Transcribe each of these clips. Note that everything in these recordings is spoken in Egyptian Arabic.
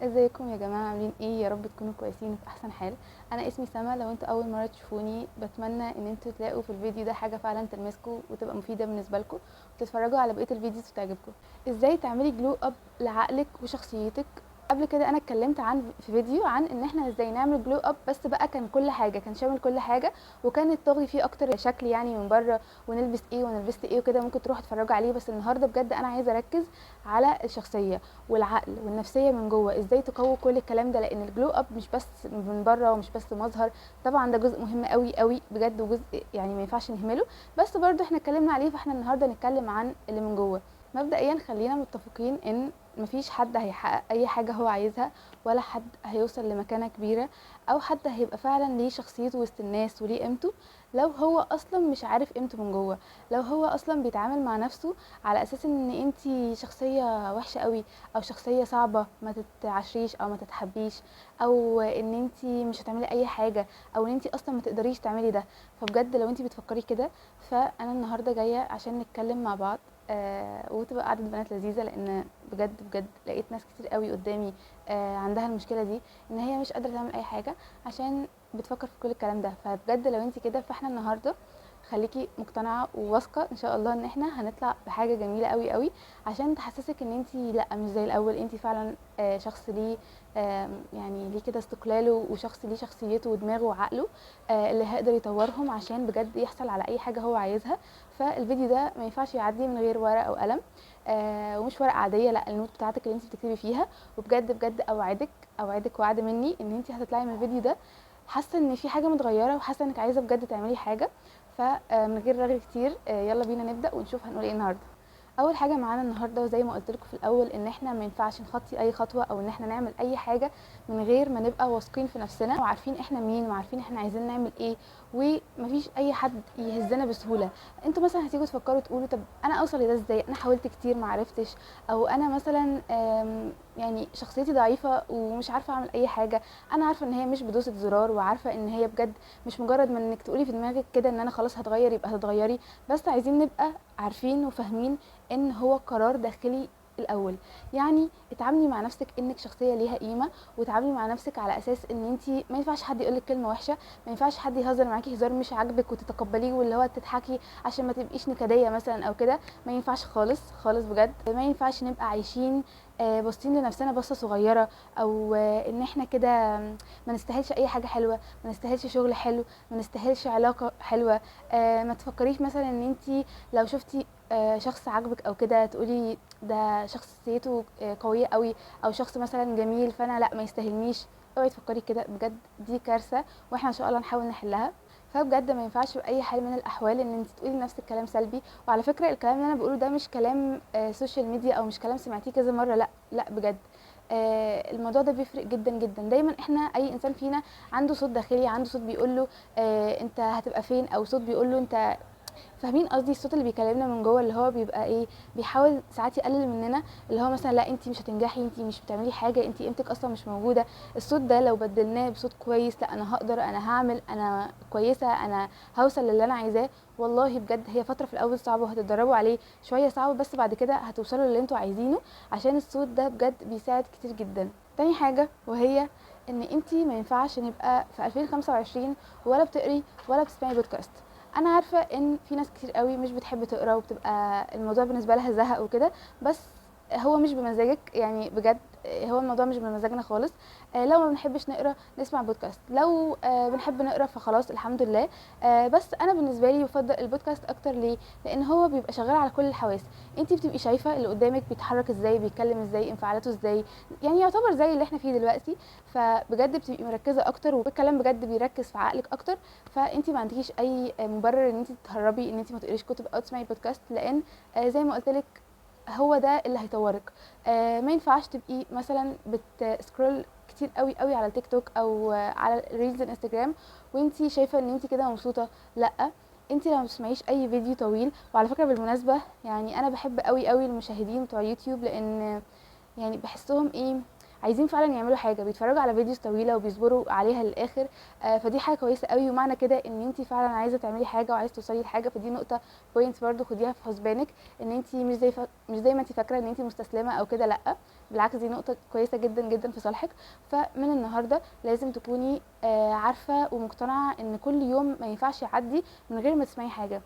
ازيكم يا جماعة؟ عاملين ايه؟ يا رب تكونوا كويسين وفي احسن حال. انا اسمي سما، لو انتوا اول مرة تشوفوني بتمنى ان انتوا تلاقوا في الفيديو ده حاجة فعلا تلمسكم وتبقى مفيدة بالنسبة لكم، وتتفرجوا على بقية ال videos وتعجبكم. ازاي تعملي glow up لعقلك وشخصيتك؟ قبل كده انا اتكلمت في فيديو عن ان احنا ازاي نعمل glow up، بس بقى كان كل حاجة، كان شامل كل حاجة، وكان الطاغي فيه اكتر شكل يعني من بره، ونلبس ايه ونلبس ايه وكده، ممكن تروحوا تتفرجوا عليه. بس النهارده بجد انا عايزه اركز على الشخصية والعقل والنفسية من جوه، ازاي تقوي كل الكلام ده، لان ال glow up مش بس من بره ومش بس مظهر، طبعا ده جزء مهم قوي قوي بجد، وجزء يعني ما ينفعش نهمله، بس برده احنا اتكلمنا عليه، فاحنا النهارده نتكلم عن اللي من جوه. مبدئيا خلينا متفقين ان مفيش حد هيحقق اي حاجة هو عايزها، ولا حد هيوصل لمكانة كبيرة، او حد هيبقى فعلا ليه شخصيته وسط الناس وليه قيمته، لو هو اصلا مش عارف قيمته من جوه، لو هو اصلا بيتعامل مع نفسه على اساس ان انتي شخصية وحشة قوي، او شخصية صعبة ما تتعاشريش او ما تتحبيش، او ان انتي مش هتعملي اي حاجة، او ان انتي اصلا ما تقدريش تعملي ده. فبجد لو انتي بتفكري كده، فانا النهاردة جاية عشان نتكلم مع بعض، وتبقى قعدة بنات لذيذة، لان بجد بجد لقيت ناس كتير قوي قدامي، عندها المشكلة دي، ان هي مش قادرة تعمل اي حاجة عشان بتفكر في كل الكلام ده. فبجد لو انت كده، فاحنا النهاردة خليكي مقتنعة وواثقة ان شاء الله ان احنا هنطلع بحاجة جميلة قوي قوي، عشان تحسسك ان انت لا مش زي الاول، انت فعلا، شخص ليه، يعني ليه كده استقلاله، وشخص ليه شخصيته ودماغه وعقله، اللي هيقدر يطورهم عشان بجد يحصل على اي حاجة هو عايزها. فالفيديو ده ما ينفعش يعدي من غير ورقة وقلم، ومش ورقة عادية، لا ال note بتاعتك اللي انت بتكتبي فيها. وبجد بجد اوعدك وعد مني ان انت هتطلعي من الفيديو ده حاسة ان في حاجة متغيرة، وحاسة انك عايزة بجد تعملي حاجة. فمن غير رغي كتير، يلا بينا نبدأ ونشوف هنقول ايه النهاردة. اول حاجة معانا النهاردة، وزي ما قلت لكم في الاول، ان احنا ما ينفعش نخطي اي خطوة او ان احنا نعمل اي حاجة من غير ما نبقى واثقين في نفسنا، وعارفين احنا مين، وعارفين احنا عايزين نعمل ايه، ومفيش اي حد يهزنا بسهولة. انتوا مثلا هتيجوا تفكروا تقولوا طب انا اوصل لده ازاي، انا حاولت كتير ما عرفتش، او انا مثلا، شخصيتي ضعيفة ومش عارفة اعمل اي حاجة. انا عارفة ان هي مش بدوسة زرار، وعارفة ان هي بجد مش مجرد ما انك تقولي في دماغك كده ان انا خلاص هتغير يبقى هتتغيري، بس عايزين نبقى عارفين وفاهمين ان هو قرار داخلي الاول. اتعاملي مع نفسك انك شخصية ليها قيمة، وتعاملي مع نفسك على اساس ان انتي ما ينفعش حد يقولك كلمة وحشة، ما ينفعش حد يهزر معاكي هزار مش عاجبك وتتقبليه، واللي هو تضحكي عشان ما تبقيش نكديه مثلا او كده، ما ينفعش خالص خالص بجد. ما ينفعش نبقى عايشين، باصين لنفسنا بصة صغيرة، او، ان احنا كده ما نستاهلش اي حاجة حلوة، ما نستاهلش شغل حلو، ما نستاهلش علاقة حلوة. ما تفكريش مثلا ان انتي لو شفتي، شخص عاجبك او كده تقولي ده شخصيته، قوية قوي، او شخص مثلا جميل فانا لا ما يستاهلنيش. اوعي تفكري كده بجد، دي كارثة واحنا ان شاء الله نحاول نحلها. فبجد ما ينفعش باي حال من الاحوال ان انت تقولي لنفسك كلام سلبي. وعلى فكرة الكلام اللي انا بقوله ده مش كلام، social media، او مش كلام سمعتيه كذا مرة، لا لا بجد، الموضوع ده بيفرق جدا جدا. دايما احنا اي انسان فينا عنده صوت داخلي، عنده صوت بيقول له، انت هتبقى فين، او صوت بيقول له انت، فاهمين قصدي؟ الصوت اللي بيكلمنا من جوه، اللي هو بيبقى ايه، بيحاول ساعات يقلل مننا، اللي هو مثلا لا انت مش هتنجحي، انت مش بتعملي حاجة، انت قيمتك اصلا مش موجودة. الصوت ده لو بدلناه بصوت كويس، لا انا هقدر، انا هعمل، انا كويسة، انا هوصل للي انا عايزاه. والله بجد هي فترة في الاول صعبة وهتتدربوا عليه شوية صعبة، بس بعد كده هتوصلوا للي انتوا عايزينه، عشان الصوت ده بجد بيساعد كتير جدا. تاني حاجة وهي ان انت ما ينفعش نبقى في 2025 ولا بتقري ولا بتسمعي بودكاست. انا عارفه ان في ناس كتير قوي مش بتحب تقرا وبتبقى الموضوع بالنسبة لها زهق وكده، بس هو مش بمزاجك، بجد هو الموضوع مش بمزاجنا خالص. لو ما بنحبش نقرا نسمع بودكاست، لو، بنحب نقرا فخلاص الحمد لله. بس انا بالنسبة لي بفضل البودكاست اكتر. ليه؟ لان هو بيبقى شغال على كل الحواس، انتي بتبقي شايفه اللي قدامك بيتحرك ازاي، بيتكلم ازاي، انفعالاته ازاي، يعتبر زي اللي احنا فيه دلوقتي. فبجد بتبقي مركزه اكتر، والكلام بجد بيركز في عقلك اكتر. فانتي ما عندكيش اي مبرر ان انتي تتهربي ان انتي ما تقريش كتب او تسمعي بودكاست، لان، زي ما قلت لك هو ده اللي هيطورك. ما ينفعش تبقي مثلا بت scroll كتير قوي قوي على التيك توك او على reels الانستجرام وانتي شايفه ان انتي كده مبسوطة، لا انتي لو ما بتسمعيش اي فيديو طويل. وعلى فكرة بالمناسبة انا بحب قوي قوي المشاهدين بتوع يوتيوب، لان بحسهم ايه، عايزين فعلا يعملوا حاجة، بيتفرجوا على videos طويلة وبيصبروا عليها للاخر. فدي حاجة كويسة قوي، ومعنى كده ان انت فعلا عايزه تعملي حاجة وعايزه توصلي لحاجة. فدي نقطة point برده خديها في حسبانك، ان انت مش زي ما انت فاكره ان انت مستسلمه او كده، لا بالعكس دي نقطة كويسة جدا جدا في صالحك. فمن النهارده لازم تكوني عارفه ومقتنعه ان كل يوم ما ينفعش يعدي من غير ما تسمعي حاجة.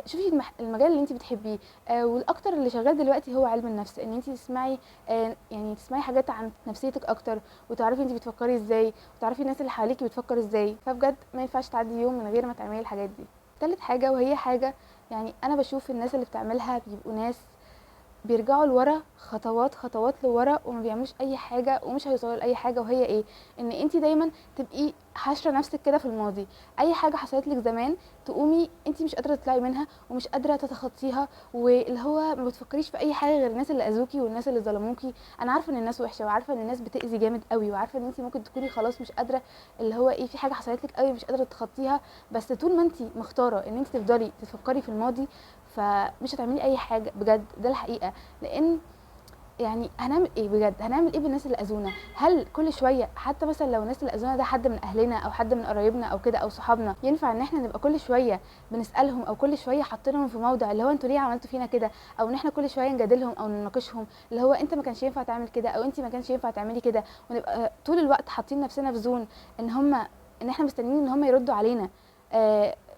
شوفي المجال اللي انت بتحبيه، والاكتر اللي شغال دلوقتي هو علم النفس، ان انت تسمعي يعني تسمعي حاجات عن نفسيتك اكتر، وتعرفي انت بتفكري ازاي، وتعرفي الناس اللي حواليكي بتفكر ازاي. فبجد ما ينفعش تعدي يوم من غير ما تعملي الحاجات دي. تالت حاجة، وهي حاجة يعني انا بشوف الناس اللي بتعملها بيبقوا ناس بيرجعوا لورا خطوات خطوات لورا وما بيعملوش اي حاجة ومش هيوصلوا لاي حاجة، وهي ايه؟ ان انت دايما تبقي حاشره نفسك كده في الماضي، اي حاجة حصلت لك زمان تقومي انت مش قادرة تطلعي منها ومش قادرة تتخطيها، واللي هو ما بتفكريش في اي حاجة غير الناس اللي اذوكي والناس اللي ظلموكي. انا عارفه ان الناس وحشة، وعارفه ان الناس بتاذي جامد قوي، وعارفه ان انت ممكن تكوني خلاص مش قادرة، اللي هو ايه، في حاجة حصلت لك قوي مش قادرة تتخطيها، بس طول ما انت مختاره ان انت تفضلي تفكري في الماضي فمش هتعملي اي حاجة بجد، ده الحقيقة. لان يعني هنعمل ايه بجد؟ هنعمل ايه بالناس اللي اذونا؟ هل كل شوية، حتى مثلا لو الناس اللي اذونا ده حد من اهلنا او حد من قرايبنا او كده او صحابنا، ينفع ان احنا نبقى كل شوية بنسالهم او كل شوية حاطينهم في موضع اللي هو انتوا ليه عملتوا فينا كده، او ان احنا كل شوية نجادلهم او نناقشهم اللي هو انت ما كانش ينفع تعمل كده او انت ما كانش ينفع تعملي كده، ونبقى طول الوقت حاطين نفسنا في zone ان احنا مستنيين ان هم يردوا علينا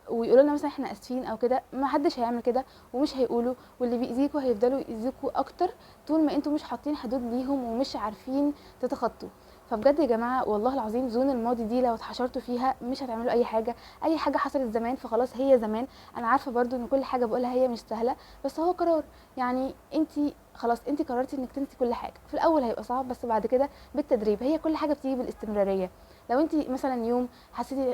ويقولوا لنا مثلا احنا اسفين او كده. ما حدش هيعمل كده ومش هيقولوا، واللي بيأذيكوا هيفضلوا يأذيكوا اكتر طول ما انتوا مش حاطين حدود ليهم ومش عارفين تتخطوا. فبجد يا جماعة والله العظيم zone الماضي دي لو اتحشرتوا فيها مش هتعملوا اي حاجة. اي حاجة حصلت زمان فخلاص هي زمان. انا عارفه برضو ان كل حاجة بقولها هي مش سهلة، بس هو قرار، يعني انت خلاص انت قررتي انك تنسي كل حاجة. في الاول هيبقى صعب، بس بعد كده بالتدريب، هي كل حاجة بتيجي بالاستمراريه. لو انت مثلا يوم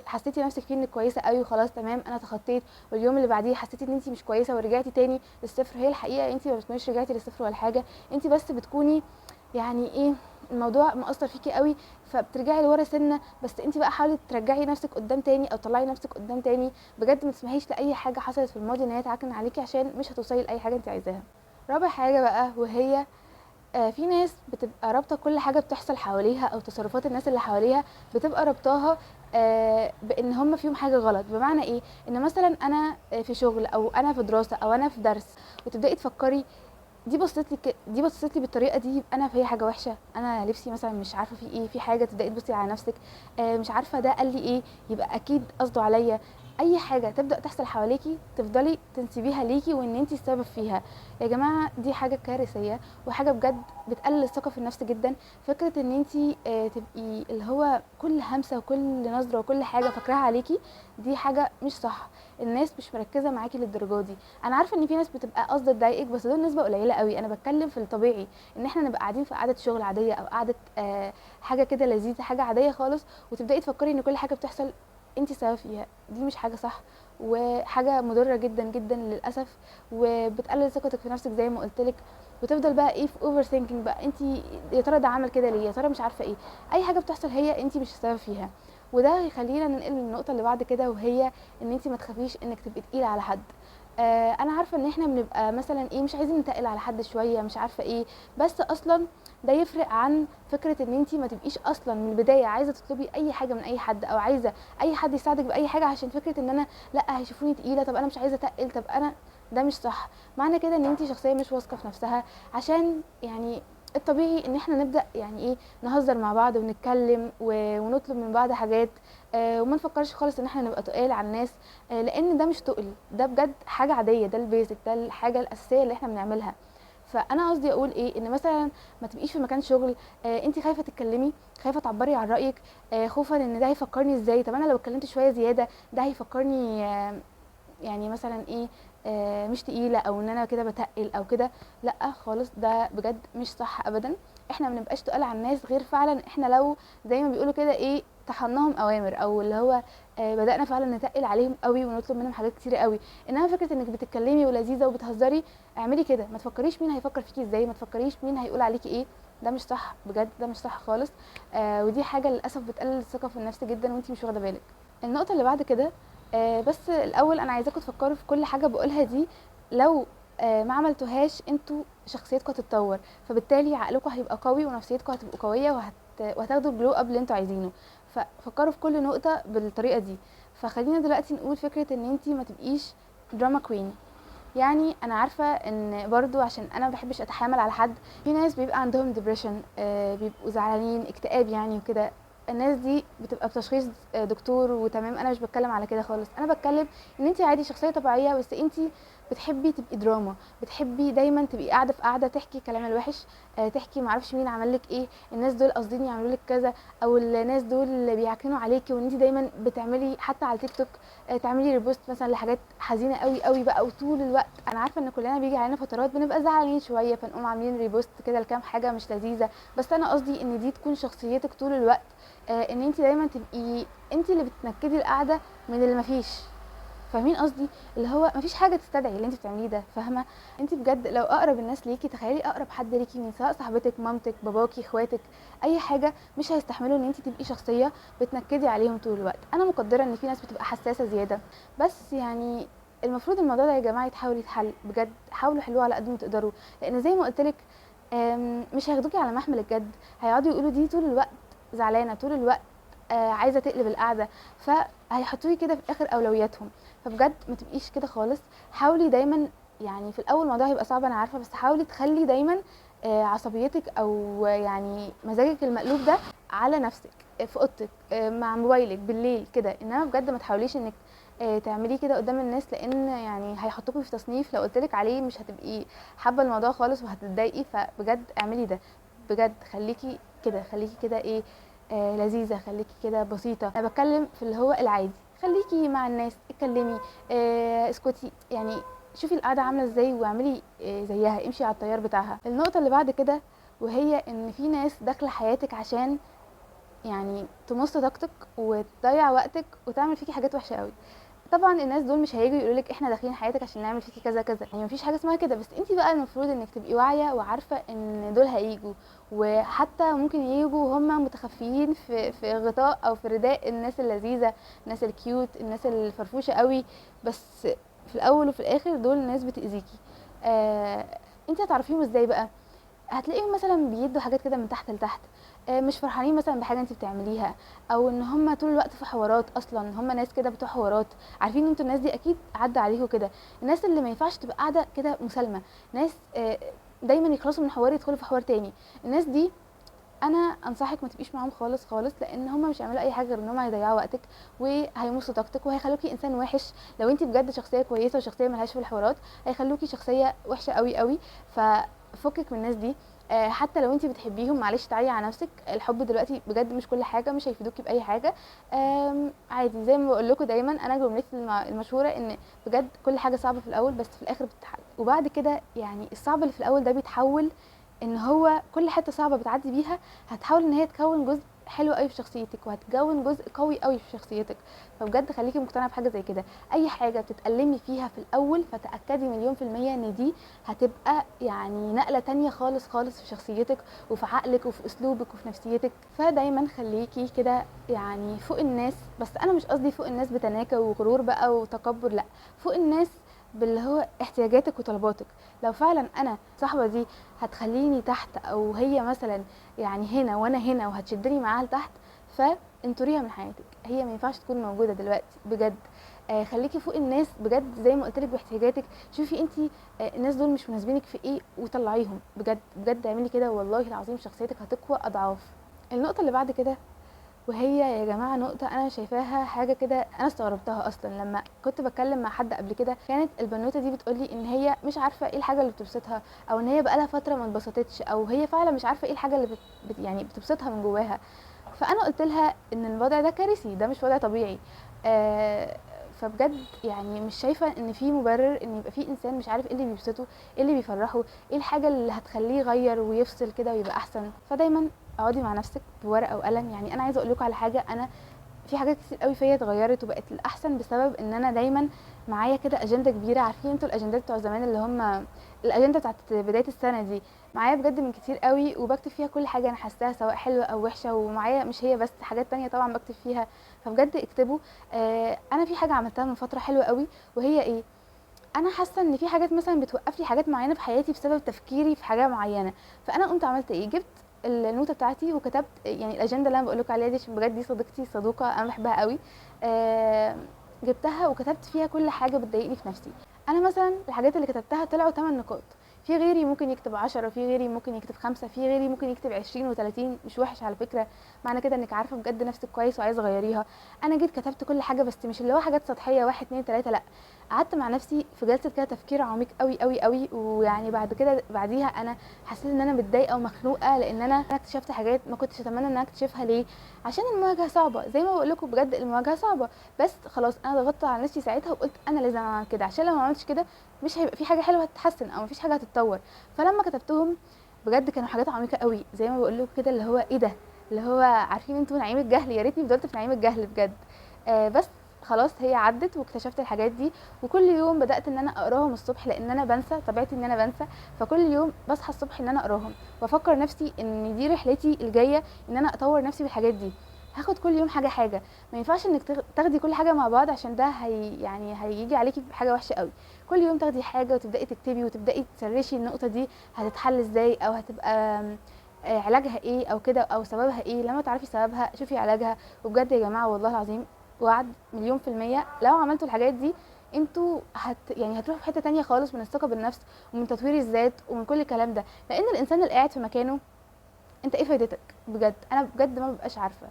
حسيتي نفسك فيه انك كويسة قوي وخلاص تمام انا تخطيت، واليوم اللي بعديه حسيتي ان انت مش كويسة ورجعتي تاني للصفر، هي الحقيقة انت ما بتكونيش رجعتي للصفر ولا حاجة، انت بس بتكوني يعني ايه الموضوع مأثر فيكي قوي، فبترجعي لورا سنة. بس انت بقى حاولي ترجعي نفسك قدام تاني او تطلعي نفسك قدام تاني. بجد ما تسمحيش لاي حاجة حصلت في الماضي ان هي تعكن عليكي، عشان مش هتوصلي لاي حاجة انت عايزاها. رابع حاجة بقى، وهي في ناس بتبقى رابطه كل حاجة بتحصل حواليها او تصرفات الناس اللي حواليها بتبقى رابطاها بان هم فيهم حاجة غلط. بمعنى ايه؟ ان مثلا انا في شغل او انا في دراسة او انا في درس، وتبداي تفكري دي بصت لي بالطريقة دي يبقى انا في حاجة وحشة، انا لبسي مثلا مش عارفه في ايه، في حاجة. تبداي تبصي على نفسك، مش عارفه ده قال لي ايه، يبقى اكيد قصده عليا. اي حاجة تبدا تحصل حواليكي تفضلي تنسبيها ليكي وان انتي السبب فيها. يا جماعة دي حاجة كارثية وحاجه بجد بتقلل الثقة في النفس جدا. فكرة ان انتي تبقي اللي هو كل همسة وكل نظره وكل حاجة فاكراها عليكي، دي حاجة مش صح. الناس مش مركزه معاكي للدرجة دي. انا عارفه ان في ناس بتبقى قصده تضايقك، بس دول نسبه قليله قوي. انا بتكلم في الطبيعي ان احنا نبقى قاعدين في قعدة شغل عادية او قعدة حاجة كده لذيذة، حاجة عادية خالص، وتبداي تفكري ان كل حاجة بتحصل انت سبب فيها. دي مش حاجة صح وحاجه مضرة جدا جدا للاسف، وبتقلل ثقتك في نفسك زي ما قلت لك، وتفضل بقى ايه في overthinking بقى، انت يا ترى ده عمل كده ليه، يا ترى مش عارفه ايه. اي حاجة بتحصل هي انت مش السبب فيها. وده يخلينا ننقل للنقطة اللي بعد كده، وهي ان انت ما تخافيش انك تبقي تقيلة على حد. انا عارفه ان احنا بنبقى مثلا ايه مش عايزين نتقل على حد شوية مش عارفه ايه، بس اصلا ده يفرق عن فكرة ان انت ما تبقيش اصلا من البداية عايزه تطلبي اي حاجة من اي حد او عايزه اي حد يساعدك باي حاجة، عشان فكرة ان انا لا هيشوفوني تقيلة، طب انا مش عايزه اتقل، طب انا ده مش صح. معنى كده ان انت شخصية مش واثقة في نفسها. عشان يعني الطبيعي ان احنا نبدا يعني ايه نهزر مع بعض ونتكلم ونطلب من بعض حاجات، وما نفكرش خالص ان احنا نبقى تقال على الناس، لان ده مش تقل، ده بجد حاجة عادية، ده ال basic، ده الحاجة الاساسية اللي احنا بنعملها. فانا قصدي اقول ايه، ان مثلا ما تبقيش في مكان شغل انت خايفة تتكلمي، خايفة تعبري عن رايك، خوفا ان ده هيفكرني ازاي، طب انا لو اتكلمت شوية زيادة ده هيفكرني يعني مثلا ايه مش تقيلة او ان انا كده بتقل او كده. لا خالص، ده بجد مش صح ابدا. احنا ما بنبقاش تقال على الناس غير فعلا احنا لو زي ما بيقولوا كده ايه طحناهم اوامر، او اللي هو بدانا فعلا نتقل عليهم قوي ونطلب منهم حاجات كتير قوي. انما فكرة انك بتتكلمي ولذيذه وبتهزري، اعملي كده، ما تفكريش مين هيفكر فيكي ازاي، ما تفكريش مين هيقول عليكي ايه، ده مش صح بجد، ده مش صح خالص. ودي حاجة للاسف بتقلل الثقة في النفس جدا وانتي مش واخده بالك. النقطة اللي بعد كده، بس الاول انا عايزاكم تفكروا في كل حاجة بقولها دي، لو ما عملتوهاش انتوا شخصيتكم هتتطور، فبالتالي عقلكم هيبقى قوي ونفسيتكم هتبقى قوية، وهتاخدوا ال glow up اللي انتوا عايزينه. ففكروا في كل نقطة بالطريقة دي. فخلينا دلوقتي نقول فكرة ان انتي ما تبقيش drama queen. يعني انا عارفه ان برضو عشان انا ما بحبش اتحامل على حد، في ناس بيبقى عندهم depression، بيبقوا زعلانين، اكتئاب يعني وكده. الناس دي بتبقى بتشخيص دكتور وتمام، انا مش بتكلم على كده خالص. انا بتكلم ان انت عادي شخصية طبيعية، بس انت بتحبي تبقي دراما، بتحبي دايما تبقي قاعدة في قاعدة تحكي كلام الوحش، تحكي معرفش مين عمل لك ايه، الناس دول قاصدين يعملوا لك كذا، او الناس دول بيعكنوا عليكي، وان انت دايما بتعملي حتى على تيك توك تعملي repost مثلا لحاجات حزينة قوي قوي بقى وطول الوقت. انا عارفه ان كلنا بيجي علينا فترات بنبقى زعلانين شوية، فنقوم عاملين repost كده لكام حاجة مش لذيذة، بس انا قصدي ان دي تكون شخصيتك طول الوقت، ان انت دايما تبقي انت اللي بتنكدي القعدة من اللي مفيش. فاهمين قصدي؟ اللي هو مفيش حاجة تستدعي اللي انت بتعمليه ده، فاهمه؟ انت بجد لو اقرب الناس ليكي، تخيلي اقرب حد ليكي من سواء صاحبتك، مامتك، باباكي، اخواتك، اي حاجة، مش هيستحملوا ان انت تبقي شخصية بتنكدي عليهم طول الوقت. انا مقدره ان في ناس بتبقى حساسة زيادة، بس يعني المفروض الموضوع ده يا جماعة يتحاول يتحل بجد، حاولوا حلوة على قد ما تقدروا، لان زي ما قلت لك مش هياخدوكي على محمل الجد، هيقعدوا يقولوا دي طول الوقت زعلانة، طول الوقت عايزه تقلب القعدة، فهيحطوكي كده في اخر اولوياتهم. فبجد ما تبقيش كده خالص، حاولي دايما، يعني في الاول الموضوع هيبقى صعب انا عارفه، بس حاولي تخلي دايما عصبيتك او يعني مزاجك المقلوب ده على نفسك، في اوضتك، مع موبايلك بالليل كده. انما بجد ما تحاوليش انك تعمليه كده قدام الناس، لان يعني هيحطوكي في تصنيف لو قلتلك عليه مش هتبقي حابة الموضوع خالص وهتتضايقي. فبجد اعملي ده، بجد خليكي كده، خليكي كده ايه، لذيذة، خليكي كده بسيطة. انا بتكلم في اللي هو العادي، خليكي مع الناس، اتكلمي، اسكتي، يعني شوفي القعدة عامله ازاي واعملي زيها، امشي على التيار بتاعها. النقطة اللي بعد كده وهي ان في ناس داخله حياتك عشان يعني تمص طاقتك وتضيع وقتك وتعمل فيكي حاجات وحشة قوي. طبعا الناس دول مش هيجوا يقولوا لك احنا داخلين حياتك عشان نعمل فيكي كذا كذا، يعني مفيش حاجة اسمها كده، بس انت بقى المفروض انك تبقي واعية وعارفه ان دول هيجوا، وحتى ممكن يجوا وهم متخفيين في غطاء او في رداء الناس اللذيذة، الناس ال cute، الناس الفرفوشه قوي، بس في الاول وفي الاخر دول ناس بتاذيكي. انت هتعرفيهم ازاي بقى؟ هتلاقيهم مثلا بيدوا حاجات كده من تحت لتحت، مش فرحانين مثلا بحاجة انت بتعمليها، او ان هم طول الوقت في حوارات، اصلا هم ناس كده بتوع حوارات، عارفين انتوا الناس دي اكيد عدى عليكم كده، الناس اللي ما ينفعش تبقى قاعدة كده مسالمه، ناس دايما يخلصوا من حوار يدخلوا في حوار تاني. الناس دي انا انصحك ما تبقيش معاهم خالص خالص، لان هم مش هيعملوا اي حاجة غير ان هم هيضيعوا وقتك وهيمصوا طاقتك وهيخلوكي انسان وحش. لو انت بجد شخصية كويسة وشخصية ملهاش في الحوارات هيخلوكي شخصية وحشة قوي قوي. ففكك من الناس دي، حتى لو انت بتحبيهم معلش تعالي على نفسك، الحب دلوقتي بجد مش كل حاجة، مش هيفيدوكي باي حاجة. عادي زي ما بقول لكم دايما، انا جملتي المشهورة ان بجد كل حاجة صعبة في الاول بس في الاخر بتتحل، وبعد كده يعني الصعب اللي في الاول ده بيتحول ان هو كل حتة صعبة بتعدي بيها هتحاول ان هي تكون جزء حلو قوي في شخصيتك، وهتكون جزء قوي قوي في شخصيتك. فبجد خليكي مقتنعة بحاجة زي كده، اي حاجة بتتألمي فيها في الاول فتاكدي 100% ان دي هتبقى يعني نقله تانية خالص خالص في شخصيتك وفي عقلك وفي اسلوبك وفي نفسيتك. فدايما خليكي كده يعني فوق الناس، بس انا مش قصدي فوق الناس بتناكة وغرور بقى وتكبر، لا، فوق الناس باللي هو احتياجاتك وطلباتك. لو فعلا انا صاحبه دي هتخليني تحت، او هي مثلا يعني هنا وانا هنا وهتشدني معاها لتحت، فانطريها من حياتك، هي ما ينفعش تكون موجودة دلوقتي بجد. خليكي فوق الناس بجد زي ما قلت لك باحتياجاتك، شوفي انتي الناس دول مش مناسبينك في ايه وطلعيهم بجد بجد، اعملي كده والله العظيم شخصيتك هتقوى اضعاف. النقطة اللي بعد كده وهي يا جماعة نقطة انا شايفاها حاجة كده انا استغربتها اصلا لما كنت بتكلم مع حد قبل كده، كانت البنوته دي بتقولي ان هي مش عارفه ايه الحاجة اللي بتبسطها، او ان هي بقالها فترة ما اتبسطتش، او هي فعلا مش عارفه ايه الحاجة اللي يعني بتبسطها من جواها. فانا قلت لها ان الوضع ده كارثي، ده مش وضع طبيعي. فبجد يعني مش شايفه ان في مبرر ان يبقى في انسان مش عارف ايه اللي بيبسطه، ايه اللي بيفرحه، ايه الحاجة اللي هتخليه يغير ويفصل كده ويبقى احسن. فدايما اقعدي مع نفسك بورقه وقلم. يعني انا عايزه اقول لكم على حاجة، انا في حاجات كتير قوي فيا اتغيرت وبقت الاحسن بسبب ان انا دايما معايا كده اجندة كبيرة. عارفين انتوا الاجندات بتوع زمان اللي هم الاجندة بتاعت بداية السنة دي، معايا بجد من كتير قوي وبكتب فيها كل حاجة انا حاساها سواء حلوة او وحشة، ومعايا مش هي بس حاجات تانية طبعا بكتب فيها. فبجد اكتبوا. انا في حاجة عملتها من فترة حلوة قوي، وهي ايه؟ انا حاسه ان في حاجات مثلا بتوقف لي حاجات معينة في حياتي بسبب تفكيري في حاجة معينة. فانا قمت عملت ايه؟ جبت النوته بتاعتي وكتبت يعني الاجندة اللي انا بقول لكم عليها دي، عشان بجد دي صديقتي، صدوقه انا بحبها قوي. جبتها وكتبت فيها كل حاجة بتضايقني في نفسي. انا مثلا الحاجات اللي كتبتها طلعوا 8 نقاط، في غيري ممكن يكتب 10، في غيري ممكن يكتب 5، في غيري ممكن يكتب 20 و30. مش وحش على فكرة، معنى كده انك عارفه بجد نفسك كويس وعايزه تغيريها. انا جيت كتبت كل حاجة، بس مش اللي هو حاجات سطحية 1 2 3، لا، قعدت مع نفسي في جلسه كده تفكير عميق قوي قوي قوي. ويعني بعد كده بعديها انا حسيت ان انا متضايقة ومخنوقه، لان انا اكتشفت حاجات ما كنتش اتمنى ان انا اكتشفها. ليه؟ عشان المواجهة صعبة، زي ما بقول لكم بجد المواجهة صعبة، بس خلاص انا ضغطت على نفسي ساعتها وقلت انا لازم اعمل كده، عشان لو ما عملتش كده مش هيبقى في حاجة حلوة هتتحسن او مفيش حاجة هتتطور. فلما كتبتهم بجد كانوا حاجات عميقة قوي، زي ما بقول لكم كده، اللي هو ايه ده، اللي هو عارفين انتوا نعيم الجهل، يا ريتني فضلت في نعيم الجهل بجد. بس خلاص هي عدت واكتشفت الحاجات دي، وكل يوم بدات ان انا اقراهم الصبح، لان انا بنسى، طبيعتي ان انا بنسى، فكل يوم بصحى الصبح ان انا اقراهم وافكر نفسي ان دي رحلتي الجاية، ان انا اطور نفسي بالحاجات دي. هاخد كل يوم حاجة حاجة، ما ينفعش انك تاخدي كل حاجة مع بعض، عشان ده هي يعني هيجي عليكي بحاجة وحشة قوي. كل يوم تاخدي حاجة وتبداي تكتبي وتبداي تسرشي النقطة دي هتتحل ازاي، او هتبقى علاجها ايه او كده، او سببها ايه. لما تعرفي سببها شوفي علاجها. وبجد يا جماعة والله العظيم وعد 1,000,000% لو عملتوا الحاجات دي انتوا يعني هتروحوا في حتة تانية خالص من الثقة بالنفس ومن تطوير الذات ومن كل الكلام ده. لان الانسان اللي قاعد في مكانه انت ايه فايدتك بجد؟ انا بجد ما ببقاش عارفه.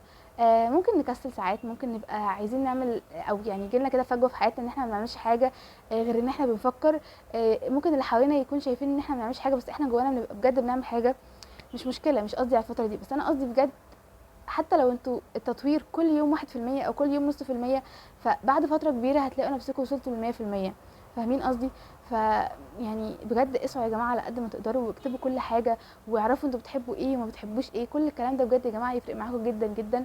ممكن نكسل ساعات، ممكن نبقى عايزين نعمل، او يعني يجيلنا كده فجوة في حياتنا ان احنا ما بنعملش حاجة، غير ان احنا بنفكر. ممكن اللي حوالينا يكون شايفين ان احنا ما بنعملش حاجة، بس احنا جوانا بنبقى بجد بنعمل حاجة. مش مشكلة، مش قصدي على الفترة دي، بس انا قصدي بجد حتى لو انتوا التطوير كل يوم 1% او كل يوم نص في المية، فبعد فترة كبيرة هتلاقوا نفسكم وصلتوا للمية في المية. فاهمين قصدي؟ ف يعني بجد اسعوا يا جماعة على قد ما تقدروا، واكتبوا كل حاجة، واعرفوا انتوا بتحبوا ايه وما بتحبوش ايه. كل الكلام ده بجد يا جماعة يفرق معاكم جدا جدا.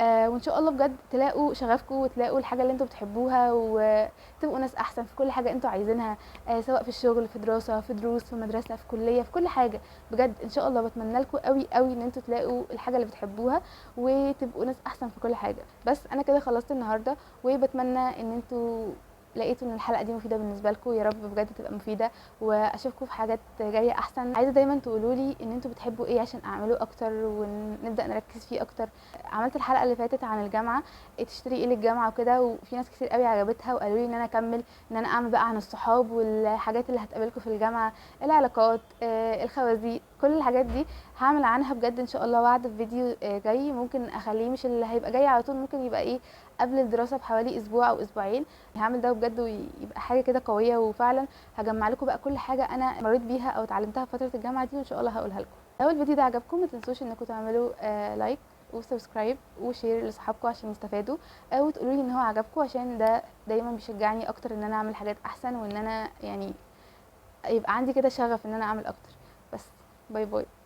وان شاء الله بجد تلاقوا شغفكم وتلاقوا الحاجة اللي انتوا بتحبوها، وتبقوا ناس احسن في كل حاجة انتوا عايزينها، سواء في الشغل، في دراسة، في دروس، في مدرسه، في كليه، في كل حاجة. بجد ان شاء الله بتمنى لكم قوي قوي ان انتوا تلاقوا الحاجة اللي بتحبوها وتبقوا ناس احسن في كل حاجة. بس انا كده خلصت النهارده، وبتمنى ان انتوا لقيتوا ان الحلقة دي مفيدة بالنسبة لكم، يا رب بجد تبقى مفيدة، واشوفكم في حاجات جاية احسن. عايزه دايما تقولوا لي ان انتوا بتحبوا ايه عشان اعمله اكتر ونبدا نركز فيه اكتر. عملت الحلقة اللي فاتت عن الجامعة، تشتري ايه للجامعة وكده، وفي ناس كتير قوي عجبتها وقالوا لي ان انا اكمل، ان انا اعمل بقى عن الصحاب والحاجات اللي هتقابلكم في الجامعة، العلاقات، الخوازيق، كل الحاجات دي هعمل عنها بجد ان شاء الله وعد في فيديو جاي. ممكن اخليه مش اللي هيبقى جاي على طول، ممكن يبقى ايه قبل الدراسة بحوالي اسبوع او اسبوعين. هعمل ده بجد ويبقى حاجة كده قوية، وفعلا هجمع لكم بقى كل حاجة انا مريت بيها او اتعلمتها في فترة الجامعة دي، وان شاء الله هقولها لكم. لو الفيديو ده عجبكم ما تنسوش انكم تعملوا like و subscribe و share لاصحابكم عشان يستفادوا، او تقولوا لي ان هو عجبكم، عشان ده دايما بيشجعني اكتر ان انا اعمل حاجات احسن، وان انا يعني يبقى عندي كده شغف ان انا اعمل اكتر. بس bye bye.